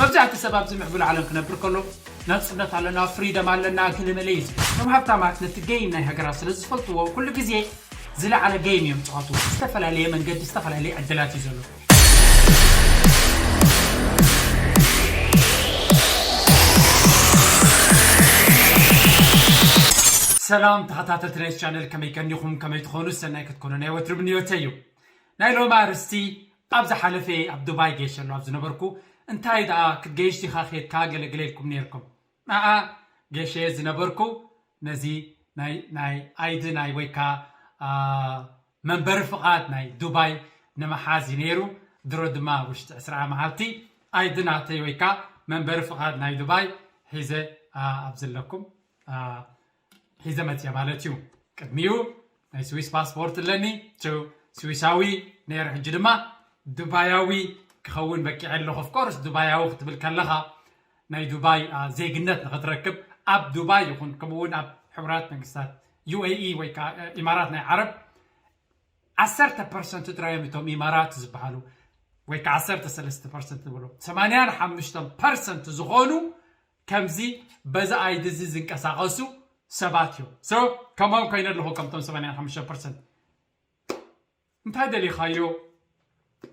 መብዛሕቲ ሰብ ኣብዚ ምዕቡል ዓለም ክነብር ከሎ ናጽነት ኣለና፣ ፍሪደም ኣለና፣ ገለመለ እዩ ዝብል። እቶም ሃብታማት ነቲ ጌም ናይ ሃገራት ስለ ዝፈልጥዎ ኩሉ ግዜ ዝለዓለ ጌም እዮም ዝጻወቱ። ዝተፈላለየ መንገዲ ዝተፈላለየ ዕድላት እዩ ዘሎ። ሰላም ተኸታተልቲ ናይ ቻነል፣ ከመይ ቀኒኹም? ከመይ ትኾኑ? ሰናይ ክትኮኑ ናይ ወትሩ ምንዮተይ እዩ። ናይ ሎሚ ኣርእስቲ ኣብ ዝሓለፈ ኣብ ዱባይ ጌሸ ኣሎ ኣብ ዝነበርኩ እንታይ ደኣ ክትገይሽ ዲኻ ኬድካ ገለግለ ኢልኩም ነይርኩም። ኣኣ ጌሸ ዝነበርኩ ነዚ ናይ ናይ ኣይዲ ናይ ወይ ከዓ መንበሪ ፍቓድ ናይ ዱባይ ንምሓዝ እዩ ነይሩ። ድሮ ድማ ውሽጢ ዕስራ መዓልቲ ኣይዲ ናተይ ወይ ከዓ መንበሪ ፍቓድ ናይ ዱባይ ሒዘ ኣብ ዘለኩም ሒዘ መፅየ ማለት እዩ። ቅድሚኡ ናይ ስዊስ ፓስፖርት ኣለኒ፣ ስዊሳዊ ነይረ። ሕጂ ድማ ዱባያዊ ክኸውን በቂዐ ኣለኹ። ኦፍኮርስ ዱባያዊ ክትብል ከለኻ ናይ ዱባይ ዜግነት ንኽትረክብ ኣብ ዱባይ ይኹን ከምኡውን ኣብ ሕቡራት መንግስታት ዩ ኤ ኢ ወይ ከዓ ኢማራት ናይ ዓረብ ዓሰርተ ፐርሰንት ጥራይ እዮም እቶም ኢማራት ዝበሃሉ ወይ ከዓ ዓሰርተ ሰለስተ ፐርሰንት ንብሎ ሰማንያን ሓሙሽተን ፐርሰንት ዝኾኑ ከምዚ በዚ ኣይዲ እዚ ዝንቀሳቐሱ ሰባት እዮም። ሶ ከምኦም ኮይነ ኣለኹ ከምቶም ሰማንያን ሓሙሽተ ፐርሰንት። እንታይ ደሊኻዮ?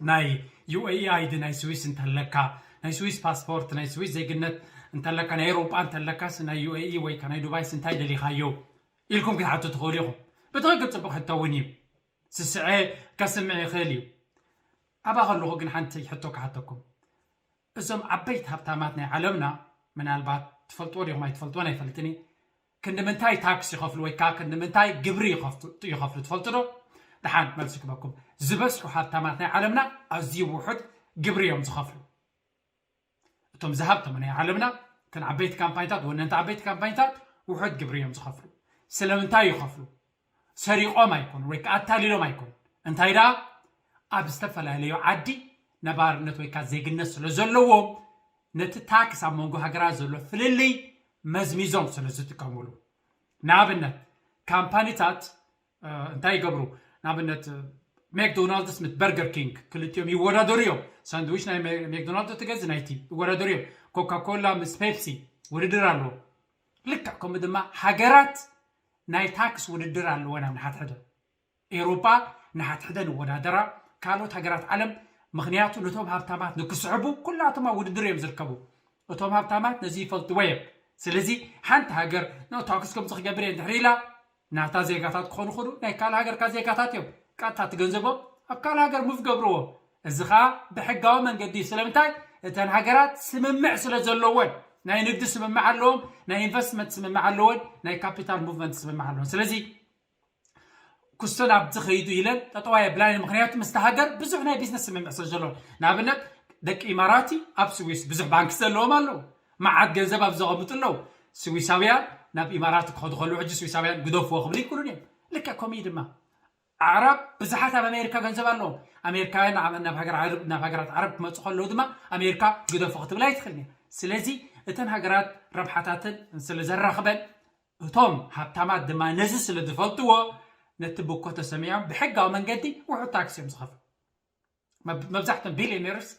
ናይ ዩ ኤ ኢ ኣይዲ ናይ ስዊስ እንተለካ፣ ናይ ስዊስ ፓስፖርት፣ ናይ ስዊስ ዜግነት እንተለካ፣ ናይ ኤውሮጳ እንተለካስ ናይ ዩ ኤ ኢ ወይ ከ ናይ ዱባይስ እንታይ ደሊኻዮ ኢልኩም ክትሓቱ ትኽእሉ ኢኹም። ብትኽክል ጽቡቕ ሕቶ እውን እዩ። ስስዐ ከስምዕ ይኽእል እዩ። ኣብኣ ከለኹ ግን ሓንቲ ሕቶ ክሓተኩም። እዞም ዓበይቲ ሃብታማት ናይ ዓለምና ምናልባት ትፈልጥዎ ዲኹም ኣይትፈልጥዎን ኣይፈልጥን እየ። ክንዲ ምንታይ ታክስ ይኸፍሉ ወይ ከዓ ክንዲ ምንታይ ግብሪ ይኸፍቱ- ይኸፍሉ ትፈልጡ ዶ? ደሓን መልሲ ክበኩም። ዝበዝሑ ሃብታማት ናይ ዓለምና ኣዝዩ ውሑድ ግብሪ እዮም ዝኸፍሉ። እቶም ዝሃብቶም ናይ ዓለምና እተን ዓበይቲ ካምፓኒታት ወነንቲ ዓበይቲ ካምፓኒታት ውሑድ ግብሪ እዮም ዝኸፍሉ። ስለምንታይ ይኸፍሉ? ሰሪቖም ኣይኮኑን ወይ ከዓ ኣታሊሎም ኣይኮኑን። እንታይ ደኣ ኣብ ዝተፈላለዩ ዓዲ ነባርነት ወይ ከዓ ዜግነት ስለ ዘለዎም ነቲ ታክስ ኣብ መንጎ ሃገራት ዘሎ ፍልልይ መዝሚዞም ስለ ዝጥቀምሉ። ንኣብነት ካምፓኒታት እንታይ ይገብሩ? ንኣብነት ሜክዶናልድስ ምስ በርገር ኪንግ ክልቲኦም ይወዳደሩ እዮም። ሳንድዊች ናይ ሜክዶናልድ ትገዝ ናይቲ ይወዳደሩ እዮም። ኮካኮላ ምስ ፔፕሲ ውድድር ኣለዎ። ልክዕ ከምኡ ድማ ሃገራት ናይ ታክስ ውድድር ኣለወን ኣብ ንሓድሕደ ኤውሮጳ ንሓድሕደን ይወዳደራ ካልኦት ሃገራት ዓለም። ምኽንያቱ ነቶም ሃብታማት ንክስዕቡ ኩላቶም ኣብ ውድድር እዮም ዝርከቡ። እቶም ሃብታማት ነዚ ይፈልጥዎ እዮም። ስለዚ ሓንቲ ሃገር ኖ ታክስ ከምዚ ክገብር እየ እንድሕር ኢላ ናታ ዜጋታት ክኾኑ ክሉ ናይ ካልእ ሃገርካ ዜጋታት እዮም። ቀጥታ እቲ ገንዘቦም ኣብ ካልእ ሃገር ሙቭ ገብርዎ። እዚ ኸዓ ብሕጋዊ መንገዲ እዩ። ስለምንታይ? እተን ሃገራት ስምምዕ ስለ ዘለወን ናይ ንግዲ ስምምዕ ኣለዎም፣ ናይ ኢንቨስትመንት ስምምዕ ኣለወን፣ ናይ ካፒታል ሙቭመንት ስምምዕ ኣለወን። ስለዚ ኩስቶን ኣብዚ ኸይዱ ኢለን ጠጠዋ የብላን። ምክንያቱ ምስቲ ሃገር ብዙሕ ናይ ቢዝነስ ስምምዕ ስለ ዘሎ ንኣብነት ደቂ ኢማራቲ ኣብ ስዊስ ብዙሕ ባንክ ዘለዎም ኣለዉ። መዓት ገንዘብ ኣብ ዘቐምጡ ኣለዉ። ስዊሳውያን ናብ ኢማራት ክኸዱ ከለዉ ሕጂ ስዊሳውያን ግደፍዎ ክብሉ ይክእሉን እዮም። ልክዕ ከምኡ እዩ ድማ ኣዕራብ ብዙሓት ኣብ ኣሜሪካ ገንዘብ ኣለዎም። ኣሜሪካውያን ናብ ናብ ሃገር ዓረብ ናብ ሃገራት ዓረብ ክመፁ ከለዉ ድማ ኣሜሪካ ግደፎ ክትብል ኣይትኽእልን እያ። ስለዚ እተን ሃገራት ረብሓታተን ስለ ዘራኽበን እቶም ሃብታማት ድማ ነዚ ስለ ዝፈልጥዎ ነቲ ብኮ ተሰሚዖም ብሕጋዊ መንገዲ ውሑድ ታክስ እዮም ዝኸፍሉ። መብ- መብዛሕትኦም ቢልዮነርስ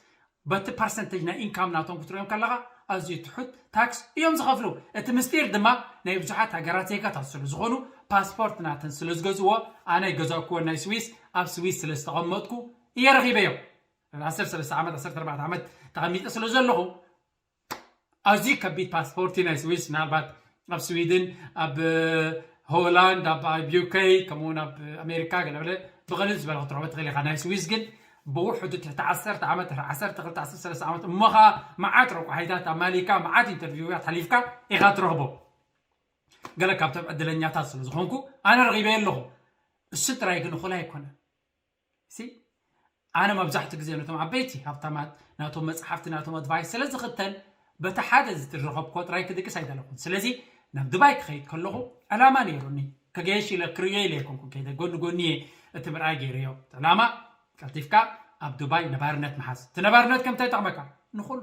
በቲ ፐርሰንቴጅ ናይ ኢንካም ናቶም ክትሪኦም ከለኻ ኣዝዩ ትሑት ታክስ እዮም ዝኸፍሉ። እቲ ምስጢር ድማ ናይ ብዙሓት ሃገራት ዜጋታት ስለ ዝኾኑ ፓስፖርት ናተን ስለ ዝገዝዎ ኣነ ገዛእኩወን ናይ ስዊስ ኣብ ስዊስ ስለ ዝተቐመጥኩ እየ ረኺበዮ። ዓሰርተ ሰለስተ ዓመት ዓሰርተ ኣርባዕተ ዓመት ተቐሚጠ ስለ ዘለኹ ኣዝዩ ከቢድ ፓስፖርት እዩ ናይ ስዊስ። ምናልባት ኣብ ስዊድን ኣብ ሆላንድ ኣብ ኣብ ዩኬ ከምኡውን ኣብ ኣሜሪካ ገለበለ ብቐሊል ዝበለ ክትረኽቦ ትኽእል ኢኻ። ናይ ስዊስ ግን ብውሕዱ ትሕቲ ዓሰርተ ዓመት ድሕሪ ዓሰርተ ክልተ ዓሰርተ ሰለስተ ዓመት እሞ ኸዓ መዓት ረቋሒታት ኣማሊካ መዓት ኢንተርቪውታት ሓሊፍካ ኢኻ ትረኽቦ። ገለ ካብቶም ዕድለኛታት ስለ ዝኾንኩ ኣነ ረኺበዮ ኣለኹ። እሱ ጥራይ ግን እኹል ኣይኮነን። ሲ ኣነ መብዛሕትኡ ግዜ ነቶም ዓበይቲ ሃብታማት ናቶም መፅሓፍቲ ናቶም ኣድቫይስ ስለ ዝኽተል በቲ ሓደ ዝረኸብኮ ጥራይ ክድቅስ ኣይደለኹን። ስለዚ ናብ ዱባይ ክኸይድ ከለኹ ዕላማ ነይሩኒ። ከገየሽ ኢለ ክርእዮ ኢለ ኣይኮንኩን ከይደ ጎኒ ጎኒ እየ እቲ ምርኣይ ገይረዮ። ዕላማ ቀልጢፍካ ኣብ ዱባይ ነባርነት ምሓዝ። እቲ ነባርነት ከምታይ ይጠቕመካ? ንኹሉ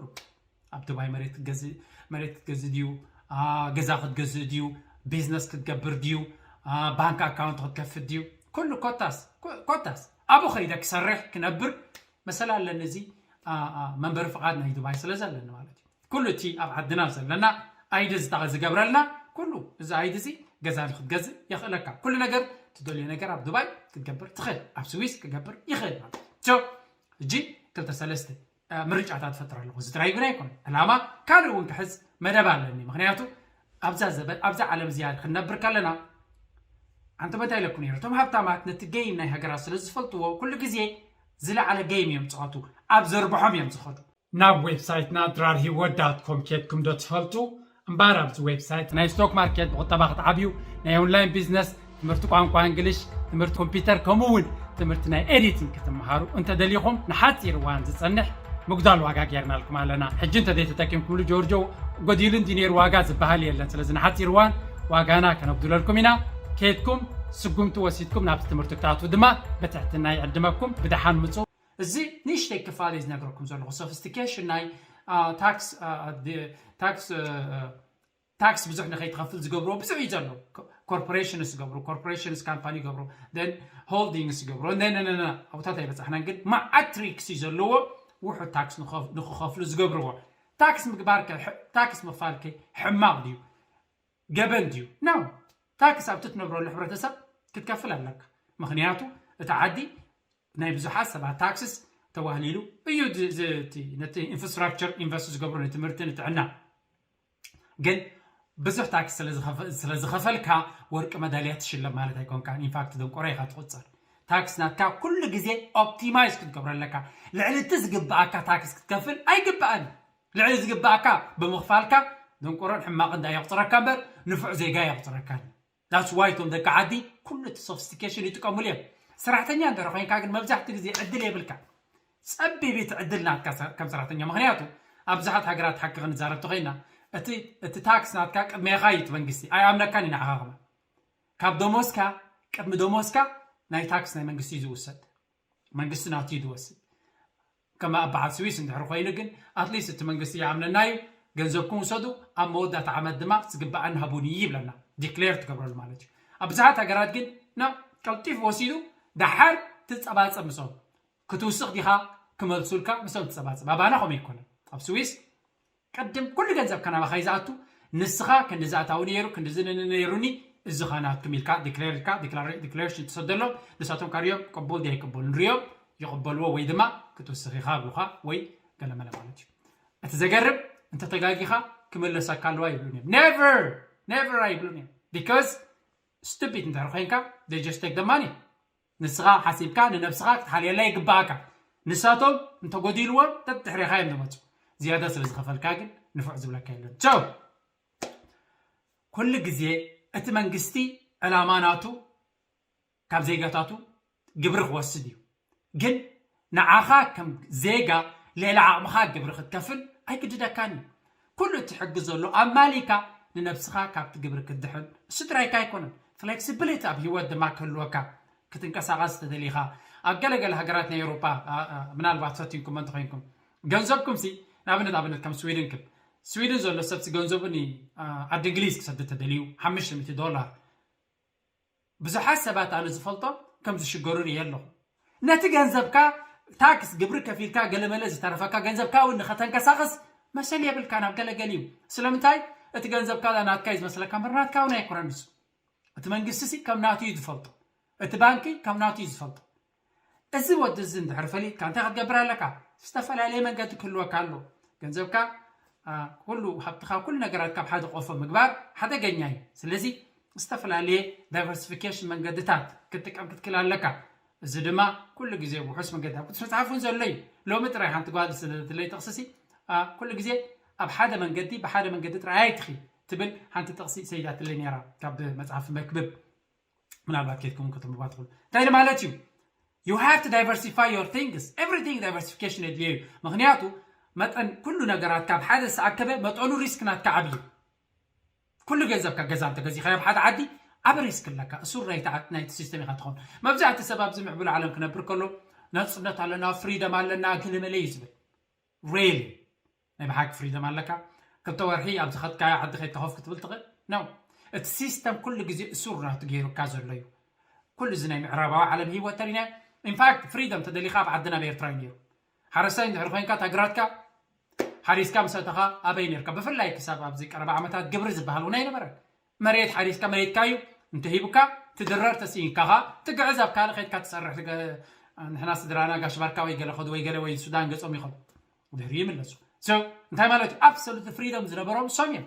ኣብ ዱባይ መሬት ክትገዝእ መሬት ክትገዝእ ድዩ? ገዛ ክትገዝእ ድዩ? ቢዝነስ ክትገብር ድዩ? ባንክ ኣካውንት ክትከፍት ድዩ? ኩሉ ኮታስ ኮታስ ኣብኡ ከይደ ክሰርሕ ክነብር መሰል ኣለኒ። እዚ መንበሪ ፍቓድ ናይ ዱባይ ስለ ዘለኒ ማለት እዩ። ኩሉ እቲ ኣብ ዓድና ዘለና ኣይዲ ዝታ ዝገብረልና ኩሉ እዚ ኣይዲ እዚ ገዛ ንክትገዝእ የኽእለካ። ኩሉ ነገር ትደልዮ ነገር ኣብ ዱባይ ክትገብር ትኽእል፣ ኣብ ስዊስ ክገብር ይኽእል ማለት እዩ። ሕጂ ክልተ ሰለስተ ምርጫታት ፈጥር ኣለኹ። እዚ ጥራይ ግን ኣይኮነ ዕላማ፣ ካልእ እውን ክሕዝ መደብ ኣለኒ። ምክንያቱ ኣብዛ ዘበን ኣብዛ ዓለም እዚኣ ክንነብር ከለና ኣንተ መታይ ኢለኩም ነይሩ፣ እቶም ሃብታማት ነቲ ጌም ናይ ሃገራት ስለ ዝፈልጥዎ ኩሉ ግዜ ዝለዓለ ጌም እዮም ዝፃወቱ፣ ኣብ ዘርብሖም እዮም ዝኸዱ። ናብ ዌብሳይትና ድራር ህይወት ዳት ኮም ኬድኩም ዶ ትፈልጡ? እምበኣር ኣብዚ ዌብሳይት ናይ ስቶክ ማርኬት ብቁጠባ ክትዓብዩ፣ ናይ ኦንላይን ቢዝነስ፣ ትምህርቲ ቋንቋ እንግሊሽ፣ ትምህርቲ ኮምፒውተር ከምኡ እውን ትምህርቲ ናይ ኤዲቲንግ ክትምሃሩ እንተደሊኹም ንሓፂር እዋን ዝፀንሕ ምጉዳል ዋጋ ጌርናልኩም ኣለና። ሕጂ እንተዘይተጠቂምኩምሉ ጆርጆ ጎዲሉ እንዲ ነይሩ ዋጋ ዝበሃል የለን። ስለዚ ንሓፂር እዋን ዋጋና ከነጉድለልኩም ኢና። ከይድኩም ስጉምቲ ወሲድኩም ናብቲ ትምህርቲ ክትኣትዉ ድማ ብትሕትና ይዕድመኩም። ብደሓን ምፁ። እዚ ንእሽተይ ክፋል እዩ ዝነግረኩም ዘለኹ። ሶፊስቲኬሽን ናይ ታክስ ታክስ ታክስ ብዙሕ ንኸይትኸፍል ዝገብርዎ ብዙሕ እዩ ዘሎ። ኮርፖሬሽንስ ዝገብሩ፣ ኮርፖሬሽንስ ካምፓኒ ይገብሩ፣ ን ሆልዲንግስ ይገብሩ፣ ን ኣብታት ኣይበፃሕናን፣ ግን መዓት ትሪክስ እዩ ዘለዎ ውሑድ ታክስ ንኸፍ- ንክኸፍሉ ዝገብርዎ። ታክስ ምግባር ከ- ሕ- ታክስ ምኽፋል ከ ሕማቕ ድዩ ገበን ድዩ? ኖ። ታክስ ኣብቲ ትነብረሉ ሕብረተሰብ ክትከፍል ኣለካ። ምክንያቱ እቲ ዓዲ ናይ ብዙሓት ሰባት ታክስስ ተዋህሊሉ እዩ ዝ- ዝ- እቲ- ነቲ ኢንፍራስትራክቸር ኢንቨስት ዝገብሩ፣ ንትምህርቲ፣ ንጥዕና። ግን ብዙሕ ታክስ ስለ ዝኸፈ- ስለ ዝኸፈልካ ወርቂ መዳልያ ትሽለም ማለት ኣይኮንካን። ኢንፋክት ደንቆሮ ኢኻ ትቁፀር። ታክስ ናትካ ኩሉ ግዜ ኦፕቲማይዝ ክትገብሮ ኣለካ። ልዕሊ እቲ ዝግብኣካ ታክስ ክትከፍል ኣይግብኣን። ልዕሊ ዝግብኣካ ብምኽፋልካ ደንቆሮን ሕማቕን ዳ የቁፅረካ እምበር ንፉዕ ዜጋ የቁፅረካ። That's why እቶም ደቂ ዓዲ ኩሉ እቲ ሶፊስቲኬሽን ይጥቀሙሉ እዮም። ሰራሕተኛ እንድሕር ኮይንካ ግን መብዛሕትኡ ግዜ ዕድል የብልካ። ጸቢብ እቲ ዕድል ናትካ ሰ- ከም ሰራሕተኛ። ምክንያቱ ኣብ ብዙሓት ሃገራት ሓቂ ክንዛረብ ተኮይና እቲ እቲ ታክስ ናትካ ቅድሜኻ እዩ እቲ መንግስቲ ኣይኣምነካን እዩ ንዓኻ ከማን። ካብ ደሞዝካ ቅድሚ ደሞዝካ ናይ ታክስ ናይ መንግስቲ እዩ ዝውሰድ። መንግስቲ ናቱ እዩ ዝወስድ። ከም ኣብ በዓል ስዊስ እንድሕር ኮይኑ ግን ኣትሊስት እቲ መንግስቲ ይኣምነና እዩ። ገንዘብኩም ውሰዱ፣ ኣብ መወዳእታ ዓመት ድማ ዝግብኣኒ ሃቡኒ ይብለና። ዲክሌር ትገብረሉ ማለት እዩ። ኣብ ብዙሓት ሃገራት ግን ና ቀልጢፍ ወሲዱ ደሓር ትፀባፀብ ምስኦም ክትውስኽ ዲኻ ክመልሱልካ ምስኦም ትፀባፀብ። ኣባና ከምኡ ኣይኮነን። ኣብ ስዊስ ቅድም ኩሉ ገንዘብካ ናባኻ እዩ ዝኣቱ። ንስኻ ክንዲ ዝኣታዊ ነይሩ ክንዲ ዝንኒ ነይሩኒ፣ እዚ ኸ ናትኩም ኢልካ ዲክሌር ኢልካ ዲክላሬ- ዲክሌሬሽን ትሰደሎም። ንሳቶም ካርዮም ቅቡል ዶ ኣይቅበሉን ርዮም ይቕበልዎ ወይ ድማ ክትውስኽ ኢኻ ኣብሉኻ ወይ ገለመለ ማለት እዩ። እቲ ዘገርም እንተተጋጊኻ ክምለሰካ ኣለዋ ይብሉን እዮም። ኔቨር ኔቨር ኣይብሉን እዮም። ቢካዝ ስቱፒድ እንድሕር ኮይንካ they just take the money። ንስኻ ሓሲብካ ንነብስኻ ክትሓልየላ ይግባኣካ። ንሳቶም እንተጎዲልዎም ተድሕሬኻ እዮም ዝመፁ። ዝያዳ ስለ ዝኸፈልካ ግን ንፉዕ ዝብለካ የለን። ቻው። ኩሉ ግዜ እቲ መንግስቲ ዕላማ ናቱ ካብ ዜጋታቱ ግብሪ ክወስድ እዩ። ግን ንዓኻ ከም ዜጋ ሌላ ዓቕምኻ ግብሪ ክትከፍል ኣይግድደካን እዩ። ኩሉ እቲ ሕጊ ዘሎ ኣማሊካ ንነብስኻ ካብቲ ግብሪ ክትድሕን እሱ ጥራይካ ኣይኮነን። ፍሌክሲቢሊቲ ኣብ ህይወት ድማ ክህልወካ ክትንቀሳቐስ ተደሊኻ ኣብ ገለገለ ሃገራት ናይ ኤውሮፓ ምናልባት ፈቲንኩም እንተኮይንኩም ገንዘብኩም ሲ ንኣብነት ኣብነት ከም ስዊድን ክብ ስዊድን ዘሎ ሰብ ገንዘቡ ዓዲ እንግሊዝ ክሰድ ተደልዩ ሓሙሽተ ሚእቲ ዶላር ብዙሓት ሰባት ኣነ ዝፈልጦም ከም ዝሽገሩ ርእየ ኣለኹ። ነቲ ገንዘብካ ታክስ ግብሪ ከፊልካ ገለመለ ዝተረፈካ ገንዘብካ እውን ንኸተንቀሳቕስ መሰል የብልካ ናብ ገለገል እዩ። ስለምንታይ እቲ ገንዘብካ ናትካ እዩ ዝመስለካ እምበር ናትካ እውን ኣይኮነን ንሱ። እቲ መንግስቲ ሲ ከም ናቱ እዩ ዝፈልጦ። እቲ ባንኪ ከም ናቱ እዩ ዝፈልጦ። እዚ ወዲ እዚ እንድሕር ፈሊጥካ እንታይ ክትገብር ኣለካ? ዝተፈላለየ መንገዲ ክህልወካ ኣሎ። ገንዘብካ ኩሉ ሃብትኻ ኩሉ ነገራት ካብ ሓደ ቆፎ ምግባር ሓደገኛ እዩ። ስለዚ ዝተፈላለየ ዳይቨርሲፊኬሽን መንገድታት ክትጥቀም ክትክእል ኣለካ። እዚ ድማ ኩሉ ግዜ ውሑስ መንገዲ ኣብ ቅዱስ መፅሓፍ እውን ዘሎ እዩ። ሎሚ ጥራይ ሓንቲ ጓል ስለትለይ ጥቕስሲ ኩሉ ግዜ ኣብ ሓደ መንገዲ ብሓደ መንገዲ ጥራይ ኣይትኺ ትብል ሓንቲ ጥቕሲ ሰይዳትለይ ነይራ ካብ መፅሓፍ መክብብ ምናልባት ኬድኩም ከተንብባ ትኽእሉ እንታይ ማለት እዩ you have to diversify your things everything diversification የድልዮ እዩ ምክንያቱ መጠን ኩሉ ነገራት ካብ ሓደ ዝኣከበ መጠኑ ሪስክ ናትካ ዓብዩ ኩሉ ገንዘብካ ገዛ እንተገዚኻዮ ኣብ ሓደ ዓዲ ዓብ ሪስክ ኣለካ እሱር ናይቲ ዓድ ናይቲ ሲስተም ኢኻ ትኸውን መብዛሕቲ ሰብ ኣብዚ ምዕቡል ዓለም ክነብር ከሎ ናፅነት ኣለና ፍሪደም ኣለና ግልመለ እዩ ዝብል ሪሊ ናይ ብሓቂ ፍሪደም ኣለካ ክልተ ወርሒ ኣብ ዝኸድካዮ ዓዲ ከይተኸፍ ክትብል ትኽእል ነው እቲ ሲስተም ኩሉ ግዜ እሱር ናቱ ገይሩካ ዘሎ እዩ ኩሉ እዚ ናይ ምዕራባዊ ዓለም ህይወት ተሪና ኢንፋክት ፍሪደም ተደሊኻ ኣብ ዓድና ኣብ ኤርትራ እዩ ነይሩ ሓረስታይ እንድሕር ኮይንካ ታግራትካ ሓሪስካ ምስ ኣተኻ ኣበይ ነርካ? ብፍላይ ክሳብ ኣብዚ ቀረባ ዓመታት ግብሪ ዝበሃል እውን ኣይነበረን። መሬት ሓሪስካ መሬትካ እዩ እንተሂቡካ ትድረር ተስኢንካ ኻ ትግዕዝ ኣብ ካልእ ከድካ ትሰርሕ ትገ- ንሕና ስድራና ጋሽ ባርካ ወይ ገለ ከዱ ወይ ገለ ወይ ሱዳን ገጾም ይኸዱ ድሕሪ ይምለሱ። So እንታይ ማለት እዩ? Absolute freedom ዝነበሮም እሶም እዮም።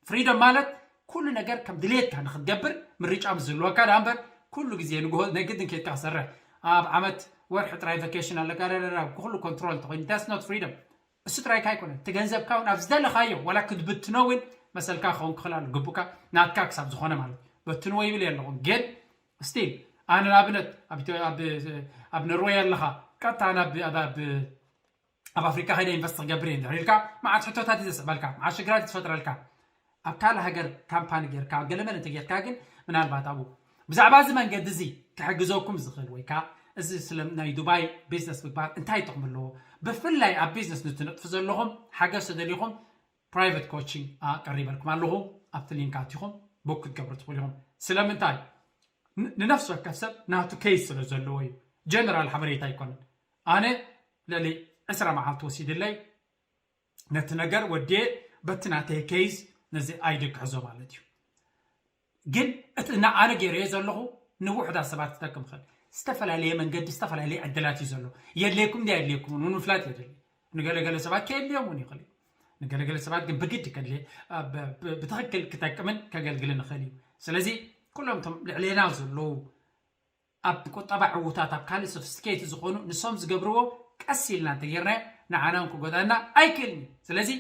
ፍሪደም ማለት ኩሉ ነገር ከም ድሌትካ ንክትገብር ምርጫ ምስ ዝህልወካ ዳ እምበር ኩሉ ግዜ ንግሆ ናይ ግድን ከድካ ክሰርሕ ኣብ ዓመት ወርሒ ጥራይ ቫኬሽን ኣለካ ዳዳዳ ኩሉ ኮንትሮል እንተኮይኑ that's not freedom። እሱ ጥራይካ ኣይኮነን እቲ ገንዘብካ እውን ኣብ ዝደለካዮ ዋላ ክትብትኖ እውን መሰልካ ክኸውን ክኽእል ኣሎ ግቡካ ናትካ ክሳብ ዝኾነ ማለት በትንዎ ይብል ኣለኹም ግን ስቲል ኣነ ንኣብነት ኣብ ኢትዮ- ኣብ- ኣብ ኖርወይ ኣለኻ ቀጥታ ናብ ኣብ- ኣብ ኣብ ኣፍሪካ ከይደ ኢንቨስት ክገብር እየ እንድሕር ኢልካ መዓት ሕቶታት እዩ ዘስዕበልካ መዓት ሽግራት እዩ ዝፈጥረልካ ኣብ ካልእ ሃገር ካምፓኒ ጌርካ ገለመለ እንተ ጌርካ ግን ምናልባት ኣብኡ ብዛዕባ እዚ መንገዲ እዚ ክሕግዘኩም ዝኽእል ወይ ከዓ እዚ ስለ ናይ ዱባይ ቢዝነስ ምግባር እንታይ ጥቕሚ ኣለዎ ብፍላይ ኣብ ቢዝነስ ንትነጥፉ ዘለኹም ሓገዝ ተደሊኹም ፕራይቨት ኮችንግ ኣቀሪበልኩም ኣለኹ ኣብቲ ሊንክ ኣቲኹም ቡክ ክትገብሩ ትኽእሉ ኢኹም ስለምንታይ ንነፍሲ ወከፍ ሰብ ናቱ ኬስ ስለ ዘለዎ እዩ ጀነራል ሓበሬታ ኣይኮነን ኣነ ልዕሊ ዕስራ መዓልቲ ወሲድለይ ነቲ ነገር ወዲየ በቲ ናተይ ኬስ ነዚ ኣይዲ ክሕዞ ማለት እዩ ግን እቲ ንኣነ ገይረዮ ዘለኹ ንውሕዳት ሰባት ክጠቅም ይኽእል ዝተፈላለየ መንገዲ ዝተፈላለየ ዕድላት እዩ ዘሎ የድልየኩም ዲ ኣድልየኩም እውን ምፍላጥ የድሊ ንገለገለ ሰባት ከየድልዮም እውን ይኽእል እዩ ንገለገለ ሰባት ግን ብግዲ ከድልየ ብትኽክል ክጠቅምን ከገልግልን ይኽእል እዩ ስለዚ ኩሎም ቶም ልዕሌና ዘለዉ ኣብ ቁጠባ ዕዉታት ኣብ ካልእ ሶፊስቲኬት ዝኾኑ ንሶም ዝገብርዎ ቀስ ኢልና እንተጌርናዮ ንዓና እውን ክጎዳና ኣይክእልን እዩ ስለዚ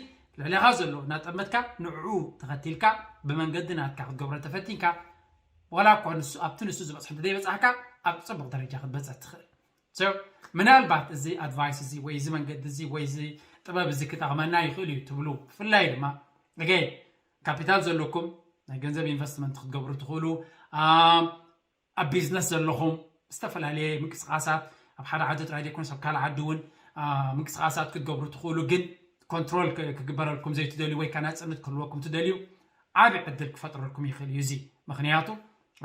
ልዕሌኻ ዘሎ እናጠመትካ ንዕኡ ተኸቲልካ ብመንገዲ ናትካ ክትገብሮ ተፈቲንካ ዋላ እኳ ንሱ ኣብቲ ንሱ ዝበፅሖ እንተዘይበፃሕካ ኣብ ፅቡቕ ደረጃ ክትበፅሕ ትኽእል ምናልባት እዚ ኣድቫይስ እዚ ወይ እዚ መንገዲ እዚ ወይ እዚ ጥበብ እዚ ክጠቕመና ይኽእል እዩ ትብሉ ብፍላይ ድማ ገ ካፒታል ዘለኩም ናይ ገንዘብ ኢንቨስትመንት ክትገብሩ ትኽእሉ ኣብ ቢዝነስ ዘለኹም ዝተፈላለየ ምንቅስቃሳት ኣብ ሓደ ዓዲ ጥራይ ዘይኮነስ ኣብ ካልእ ዓዲ እውን ምንቅስቃሳት ክትገብሩ ትኽእሉ ግን ኮንትሮል ክግበረልኩም ዘይትደልዩ ወይ ከናፅነት ክህልወኩም ትደልዩ ዓብ ዕድል ክፈጥረልኩም ይኽእል እዩ እዚ ምክንያቱ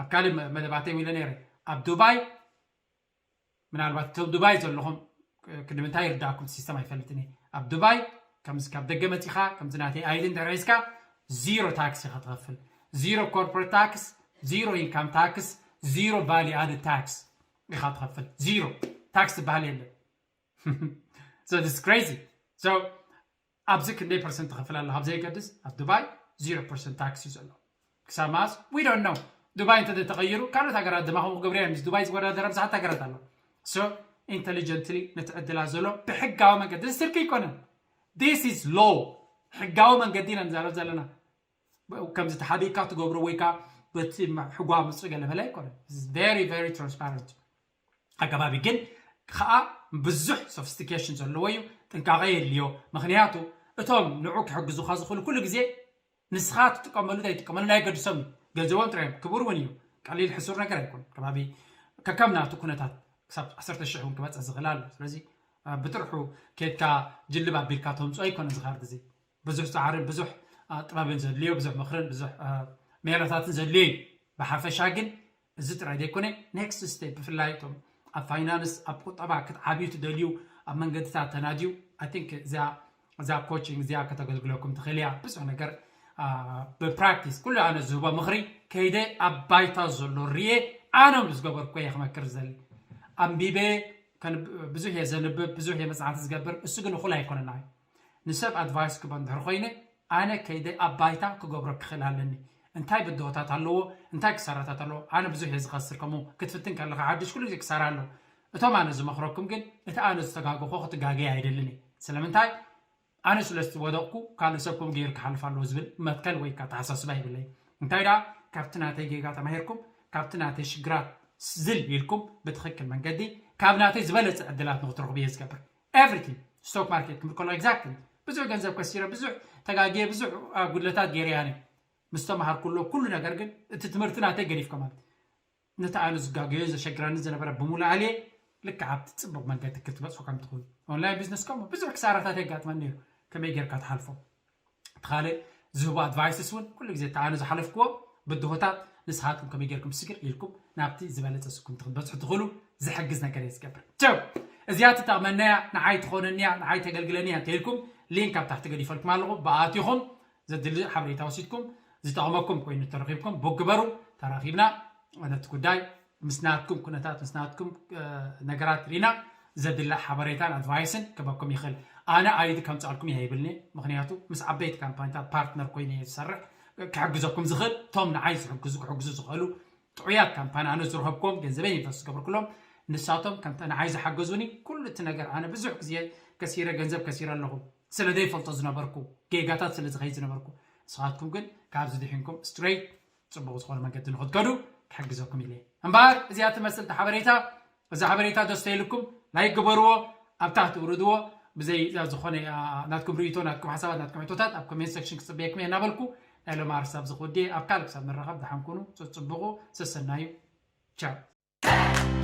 ኣብ ካልእ መደባተይ ኢለ ነይረ ኣብ ዱባይ ምናልባት እቶም ዱባይ ዘለኹም ክንዲ ምንታይ ይርዳእኩም ሲስተም ኣይፈልጥን እየ ኣብ ዱባይ ከምዚ ካብ ደገ መፂኻ ከምዚ ናተይ ኣይዲ እንድሕር ሒዝካ ዚሮ ታክስ ኢኻ ትኸፍል ዚሮ ኮርፖሬት ታክስ ዚሮ ኢንካም ታክስ ዚሮ ቫሊ ኣድድ ታክስ ኢኻ ትኸፍል ዚሮ ታክስ ዝበሃል የለን so this is crazy so ኣብዚ ክንደይ ፐርሰንት ትኸፍል ኣለኻ ኣብ ዘይገድስ ኣብ ዱባይ ዚሮ ፐርሰንት ታክስ እዩ ዘሎ ክሳብ መዓስ we don't know ዱባይ እንተ ተቐይሩ ካልኦት ሃገራት ድማ ከምኡ ክገብሩ እዮም ምስ ዱባይ ዝወዳደረ ብዙሓት ሃገራት ኣሎ so ኢንተሊጀንትሊ ነቲ ዕድላት ዘሎ ብሕጋዊ መንገዲ እዚ ስርቂ ኣይኮነን this is law ሕጋዊ መንገዲ ኢና ንዛረብ ዘለና ከምዚ ተሓቢእካ ትገብሮ ወይ ከዓ በቲ ሕጓ ምፅእ ገለመለ ኣይኮነን very very transparent ኣገባቢ ግን ከዓ ብዙሕ ሶፊስቲኬሽን ዘለዎ እዩ ጥንቃቐ የድልዮ ምክንያቱ እቶም ንዑ ክሕግዙኻ ዝኽእሉ ኩሉ ግዜ ንስኻ ትጥቀመሉ እንታይ ትጥቀመሉ ናይ ገድሶም እዩ ገንዘቦም ጥራዮም ክቡር እውን እዩ ቀሊል ሕሱር ነገር ኣይኮን ከባቢ ከከም ናቱ ኩነታት ክሳብ ዓሰርተ ሽሕ እውን ክበፅሕ ዝኽእል ኣሎ ስለዚ ብጥርሑ ኬድካ ጅልብ ኣቢልካ ተምፅኦ ኣይኮነ ዝኻርድ እዚ ብዙሕ ፃዕርን ብዙሕ ጥበብን ዘድልዮ ብዙሕ ምኽርን ብዙሕ ሜላታትን ዘድልዮ እዩ ብሓፈሻ ግን እዚ ጥራይ ዘይኮነ ኔክስት ስቴፕ ብፍላይ እቶም ኣብ ፋይናንስ ኣብ ቁጠባ ክትዓብዩ ትደልዩ ኣብ መንገድታት ተናድዩ I think እዚኣ እዛ ኮችንግ እዚኣ ከተገልግለኩም ትኽእል እያ ብዙሕ ነገር ብፕራክቲስ ኩሉ ኣነ ዝህቦ ምኽሪ ከይደ ኣብ ባይታ ዘሎ ርየ ኣነ ምስ ገበርኩ እየ ክመክር ዘሊ ኣንቢበ ብዙሕ እየ ዘንብብ ብዙሕ እየ መፅናዕቲ ዝገብር እሱ ግን እኹል ኣይኮነና እዩ ንሰብ ኣድቫይስ ክበ እንድሕር ኮይነ ኣነ ከይደ ኣብ ባይታ ክገብሮ ክኽእል ኣለኒ እንታይ ብድሆታት ኣለዎ እንታይ ክሳራታት ኣለዎ ኣነ ብዙሕ እየ ዝኸስር ከምኡ ክትፍትን ከለካ ሓድሽ ኩሉ ግዜ ክሳራ ኣሎ እቶም ኣነ ዝመኽረኩም ግን እቲ ኣነ ዝተጋገኾ ክትጋገየ ኣይደልን እየ ስለምንታይ ኣነ ስለ ዝወደቕኩ ካልእ ሰብ ከምኡ ገይሩ ክሓልፍ ኣለዎ ዝብል መትከል ወይ ከዓ ተሓሳስባ የብለይ እንታይ ደኣ ካብቲ ናተይ ጌጋ ተማሂርኩም ካብቲ ናተይ ሽግራት ዝል ኢልኩም ብትኽክል መንገዲ ካብ ናተይ ዝበለፀ ዕድላት ንክትረኽቡ እየ ዝገብር everything stock market ክብል ከሎ exactly ብዙሕ ገንዘብ ከሲረ ብዙሕ ተጋግየ ብዙሕ ጉድለታት ገይረ ያነ ምስ ተምሃርኩ ኣሎ ኩሉ ነገር ግን እቲ ትምህርቲ ናተይ ገዲፍካ ማለት ነቲ ኣነ ዝጋገዮ ዘሸግረኒ ዝነበረ ብምሉእ ኣልየ ልክዕ ኣብቲ ፅቡቅ መንገዲ ክትበፅሑ ከም ትኽእሉ ኦንላይን ቢዝነስ ከምኡ ብዙሕ ክሳራታት የጋጥመኒ ነይሩ ከመይ ጌርካ ትሓልፎ እቲ ካልእ ዝህቦ ኣድቫይስስ እውን ኩሉ ግዜ እቲ ኣነ ዝሓለፍክዎ ብድሆታት ንስኻትኩም ከመይ ጌርኩም ስግር ኢልኩም ናብቲ ዝበለፀ ስኩም ክትበፅሑ ትኽእሉ ዝሕግዝ ነገር እየ ዝገብር ቸው እዚኣ ትጠቕመናያ ንዓይ ትኾነኒያ ንዓይ ተገልግለኒያ እንተኢልኩም ሊንክ ኣብ ታሕቲ ገዲፈልኩም ኣለኹ። ብኣቲኹም ዘድሊ ሓበሬታ ወሲድኩም ዝጠቕመኩም ኮይኑ ተረኺብኩም ብግበሩ። ተራኺብና ነቲ ጉዳይ ምስ ናትኩም ኩነታት ምስ ናትኩም ነገራት ሪና ዘድሊ ሓበሬታን ኣድቫይስን ክበኩም ይኽእል። ኣነ ኣይዲ ከምፃልኩም እየ ይብልኒ። ምክንያቱ ምስ ዓበይቲ ካምፓኒታት ፓርትነር ኮይነ እየ ዝሰርሕ። ክሕግዘኩም ዝኽእል እቶም ንዓይ ዝሕግዙ ክሕግዙ ዝኽእሉ ጥዑያት ካምፓኒ ኣነ ዝረኸብኩም ገንዘበይ ኢንቨስት ዝገብርኩሎም ንሳቶም ከምተ ንዓይ ዝሓገዙኒ ኩሉ እቲ ነገር ኣነ ብዙሕ ግዜ ከሲረ ገንዘብ ከሲረ ኣለኹ። ስለ ዘይፈልጦ ዝነበርኩ ጌጋታት ስለ ዝኸይድ ዝነበርኩ ንስኻትኩም ግን ካብዚ ድሒንኩም ስትሬት ፅቡቕ ዝኾነ መንገዲ ንክትከዱ ክሕግዘኩም ኢለ እምበኣር እዚኣ ትመስል ሓበሬታ። እዚ ሓበሬታ ደስ ተይልኩም ላይክ ግበርዎ፣ ኣብ ታሕቲ ውርድዎ። ብዘይ ዝኾነ ናትኩም ርእቶ ናትኩም ሓሳባት ናትኩም ሕቶታት ኣብ ኮሜንት ሴክሽን ክፅበየኩም እየ እናበልኩ ናይ ሎም ኣርሳብ ዝክወዲ ኣብ ካልእ ክሳብ ንራኸብ ደሓን ኩኑ። ፅፅብቑ ሰሰናዩ። ቻው።